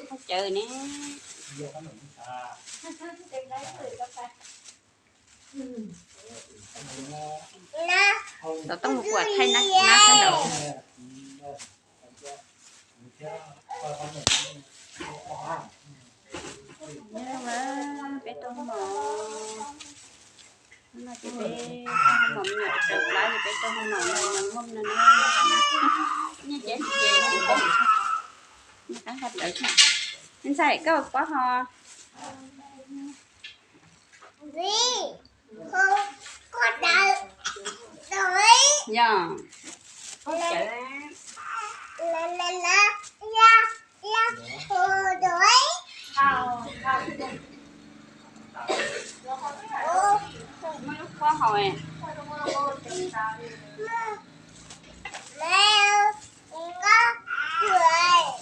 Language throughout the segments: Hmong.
Qhov chaw ne. Tom toj mus kuam thaij nab nab sab nraud. Peb tuaj hoo maum no ces peb tuaj hoo maum, me nyuam raws plab ces peb tuaj hoo maum no, nws muaj no na. Nyiaj ces ces nyiaj qab ho rawv. Me ntxhais koj pob ho. Yog, muaj lub pob hau.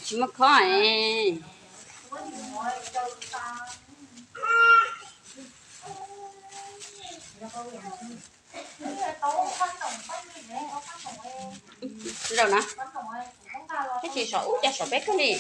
Tsis muaj khob es. Zaum na, tab sis sov ub cas sov peb kawg li.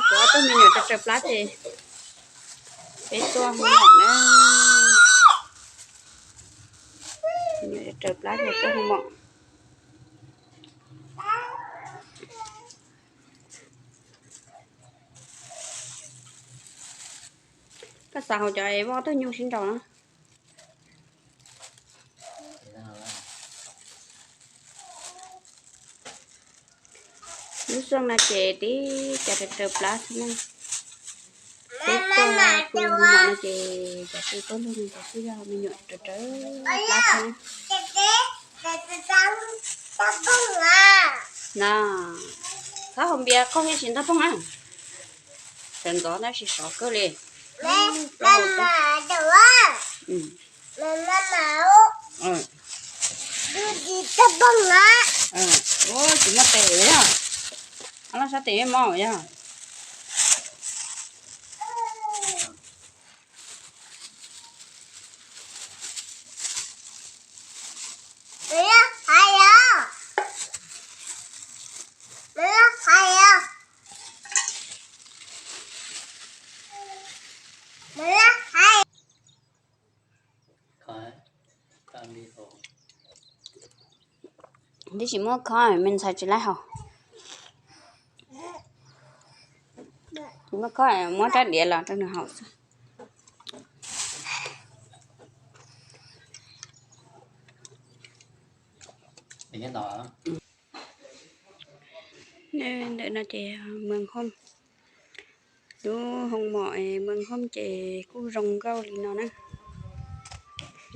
Kuv ob tug me nyuam raws plab ces peb tuaj hoo maum na. Me nyuam raws plab ces tuaj hoo maum. Koj xav haus cov es voj tag nyuj sib nraus na. Lub xyoo no ces tib cov raws raws plab xwb na. Peb tuaj pw hoo maum no ces cov pw tuaj lug no ces twb yog me nyuam raws raws plab xwb na. No, txhob haus npias qaug thiab tsis ntog poog na. Sawv ntxov tab sis sov kawg li. Ua tsis muaj tes yog, ob lub sab tes me mos yog. Twb tsis muaj khob me ntxhais tsis laib haus. Tsis muaj khob muab rab diav los rau nws haus xwb. Ntawm no ces mws hooj, lub hoo mom mws hooj ces kuj zoo nkauj li no na.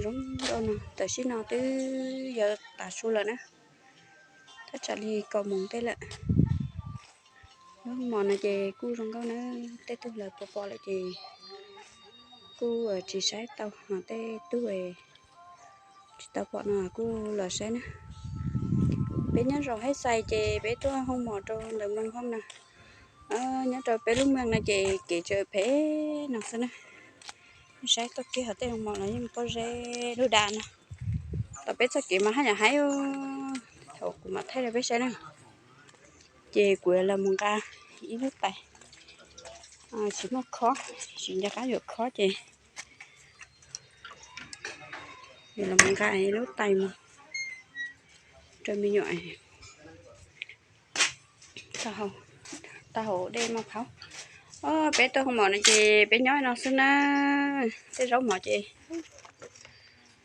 Zoo nkauj no tam sim no twb yuav tas su lawm na, thaj tsam li kaum moos tej lawm. Lub hoo mom no ces kuj zoo nkauj na, tej tug lawv pom pom lawm ces kuj tsis saib tau, ho tej tug tsis tau pom no kuj los saib na. Peb nyob zos Haib Xais ces peb tuaj hoo mom rau ntawm mws hooj na. Nyob rau peb lub mws no ces kev tseem phem no xwb na. Saib txoj kev ho tej hoo mom no yeej pob zeb lub da no. Tom peb txoj kev mas haj yam haib, thaum kuv mam thaij rau peb saib na. Ces kuv yuav los mus nqa ib lub tais, tsis muaj khob, tsis nco qab yuav khob ces yuav los mus nqa ib lub tais mus rau me nyuam taug hauv dej maj phaub. Peb tuaj hoo mom no ces peb nyob no xwb na. Tej zaub mov ces,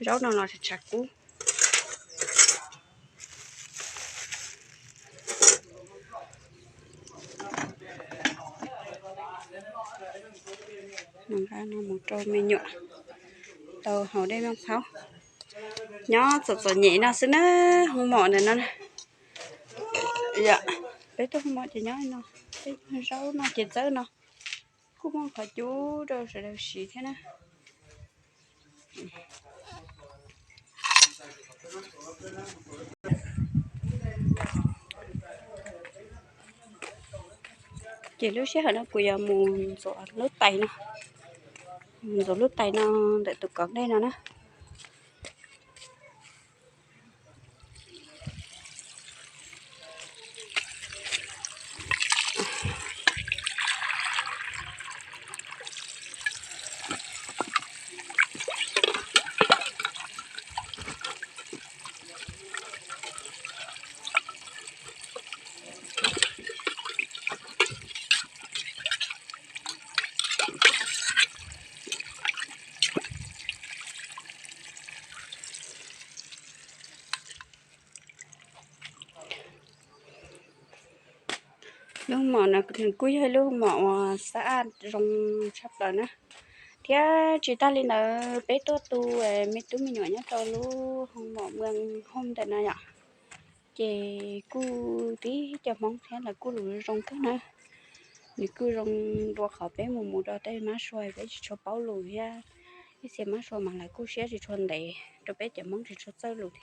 zaub no los tshav kub. Mus rau me nyuam tau haus dej maj phaub. Nyob txom txom nyem no xwb na, hoo mom ntawm no. Peb tuaj hoo mom ces nyob no, peb zaub no ces txawb no, kuj muaj qhov cub rau sawv daws siv thiab na. Ces lub sij hawm no kuv yuav mus ntxuav lub tais no, mus ntxuav lub tais no ntawm tus kov dej no na. Lub mom no nws kuj yog lub mom uas xab ab zoo tshaj plaws na. Thiab tsis tag li ntawd peb tuaj tu me tub me nyuam nyob rau lub hoo mom mws hoo ntawm no yom. Ces kuj tib cov Hmoob thiab lawv kuj lus zoo kawg na. Nws kuj zoo dua qhov peb mus mus rau tej mab sua peb tsis tshua paub lus thiab. Ib txhia mab sua mas lawv kuj siab tsis tshua ntev rau peb cov Hmoob tsis tshua txawj lus thiab.